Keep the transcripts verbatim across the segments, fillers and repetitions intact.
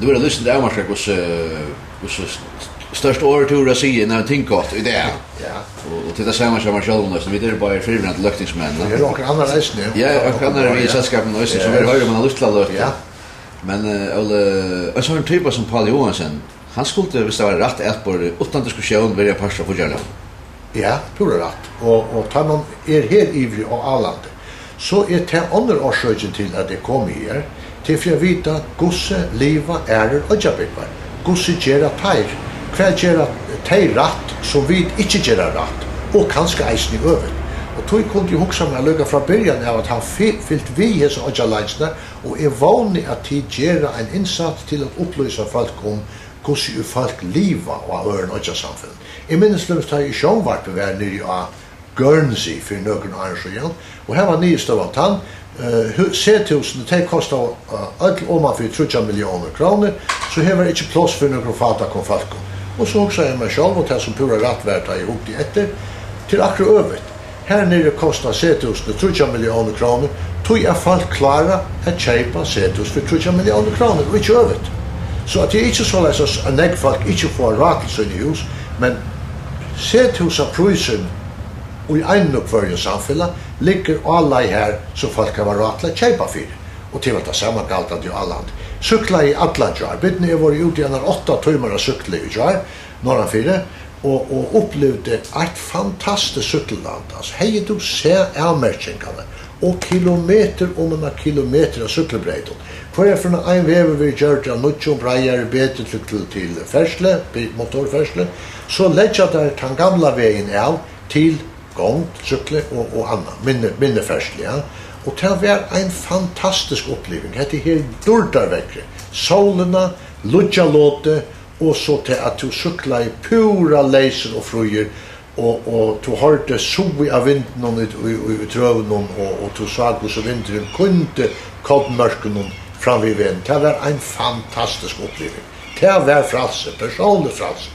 Nú er tað lýsandi avmarkað, hvussu, hvussu st-, stórt orð tú hevur at siga innan tingkott í dag. Ja. Og, og til tað sama hjá mær sjálvum, eisini. Vit eru báðir fyrrverandi løgtingsmenn, ja. Tað eru okkurt annað eisini. Ja, okkurt annað við selskapinum eisini, sum er, ja, hoyrir man á lítla løtu. Ja. Men, eh, Óli, ein sånn typa sum Pál Joensen, hann skuldi, viss tað var rætt atborið, uttan diskussión verið partur av fíggjarlógini. Ja, púra rætt. Og, og tá man er her yviri á Álandi, so er tað onnur orsøkin til, at eg komi her, tað er fyri at vita, hvussu liva aðrir oyggjabúgvar, hvussu gera teir, hvat gera tey rætt, sum vit ikki gera rætt, og kanska eisini øvut. Og tí kundi eg hugsa mær líka frá byrjan av at hava fi-, fylgt við hesum oyggjaleikinum, og eg vóni, at tit gera ein innsats til at upplýsa fólk um, hvussu fólk liva á øðrum oyggjasamfeløgum. Eg minnist til dømis, tá eg í sjónvarpi var niðri á Guernsey fyri nøkrum árum síðan, og har var niðurstøðan tann, eh, hu-, sethúsini, tey kostaðu, eh, øll oman fyri tríggjar milliónir krónur, so her var ikki pláss fyri nøkrum fátækum fólkum. Og so hugsaði eg mær sjálv, og tað sum púra rætt var, tá eg hugdi eftir, tað er akkurát øvut. Her niðri kosta sethúsini tríggjar milliónir krónur, tí at fólk klára at keypa sethús fyri tríggjar milliónir krónur, og ikki øvut. So at tað er ikki soleiðis, at s-, at nógv fólk ikki fáa ráð til síni hús, men sethúsaprísurin í einum og hvørjum samfelag liggur á leið har, so fólk hava ráð til at keypa fyri. Og tað var tað sama galdandi á Álandi. Súkklaði allan gjár. Birna og eg vóru úti í einar átta tímar at súkkla í gjár, norðanfyri, og, og upplivdi eitt fantastiskt súkkluland. Altso, hevði tú sæð avmerkingarnar, og kilometur um eina kilometur av súkklubreytum. Hvørja ferð ein vegur verður gjørdur av nýggjum, breiðari, betri til, til, til ferðslu, bi-, motorferðslu, so leggja teir tann gamla vegin av til gongd, súkklu og, og annað, minni, minni ferðslu, ja. Og tað var ein fantastisk uppliving. Hetta her dýrdarveðrið, sólina, lýggja lotu, og so tað, at tú súkklaði púra leysur og fríur, og, og tú hoyrdi suðið av vindinum í, í, í, í trøunum, og, og tú sá, hvussu vindurin kíndi kornmørkunum fram við vegnum. Tað var ein fantastisk uppliving. Tað var frælsi, persónligt frælsi.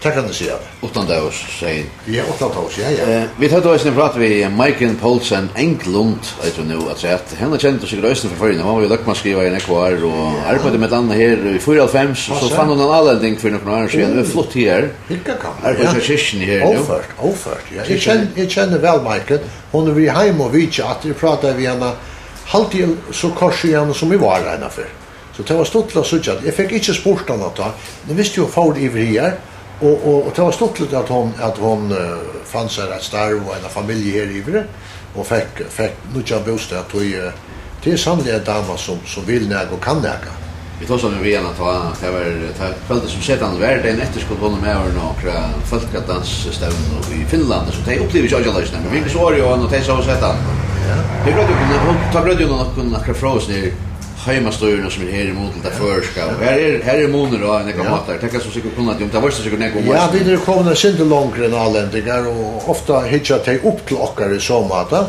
Tað kann eg siga tær. Uttandós, segði hann. Ja, uttandós, ja, ja. Eh, vit høvdu eisini prát við Maiken Poulsen Englund, eitur hon nú, afturat. Hana kennir tú sikkurt eisini frá Føroyum. Hon var jú løgmansskrivari í nógv ár og arbeiddi millum annað her í fýraoghálvfems, og so fann hon ein álending fyri nøkrum árum síðan, og er flutt her. Hygga kann. Arbeiðir hjá kirkjuni her nú. Óført, óført, ja. Eg kenni, eg kenni væl Maiken. Hon hevur verið heim og vitjað aftur. Eg prátaði við hana, haldi eg, so kort síðan sum í vár einaferð. So tað var stuttligt at síggja. Eg fekk ikki spurt hana tá, men eg visti, hon fór yvir higar, og, og, og tað var stuttligt, at hon, at hon, eh, fann sær eitt starv og eina familju her yviri, og fekk, fekk nýggjan bústað, tí, eh, tað er sanniliga ein dama, sum, sum vil nakað og kann nakað. Vit tosaðu við hana tá, tað var, tað kvøldið, sum setan var, dagin eftir skuldi hon og maðurin á onkra fólkadansstevnu í Finnlandi, sum tey uppliva ikki oyggjaleysini, men vit fingu so orðið á hana, og tey sóu setan. Ja. Tey greiddu okkum, tá greiddi hon okkum akkurát frá hesum her heimastýrinum, sum er her í mun til tað føroyska. Og her er, her er munur á nógvar mátar. Tað kanst tú sikkurt kunna, um tað veitst tú sikkurt nógv um. Ja, eisini, vit eru komin eitt sindur longri enn álendingar, og ofta hyggja tey upp til okkara í so máta.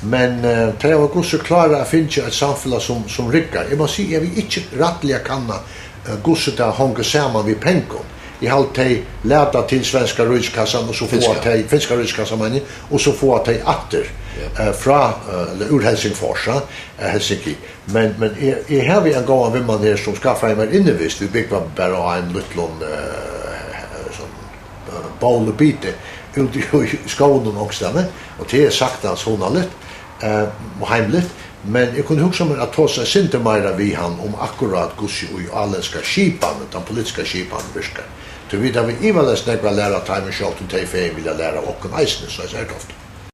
Men, eh, tey hava hvussu klárað at fingið eitt samfelag, sum, sum riggar. Eg má siga, eg havi ikki rættiliga kannað, eh, hvussu tað hongur saman við pengum. Eg haldi, tey lata til svenska ríkiskassan, og so fáa tey, finska ríkiskassan, meini eg, og so fáa tey aftur, eh, frá, eh, ella úr Helsingfors, eh, Helsinki. Men, men eg, eg havi ein góðan vinmann her, sum skaffaði mær innivist. Vit búgva bara á einum lítlum, eh, sånn, eh, bólibiti úti í, í skóginum onkustaðni, og tað er saktans hugnaligt, eh, og heimligt. Men eg kundi hugsa mær at tosa eitt sindur meira við hann um akkurát, hvussu í álendska skipan, tann politiska skipan virkar. Tí vit hava ivaleyst nógv at læra av teimum, sjálvt um tey fegin vilja læra av okkum eisini, so er tað ofta.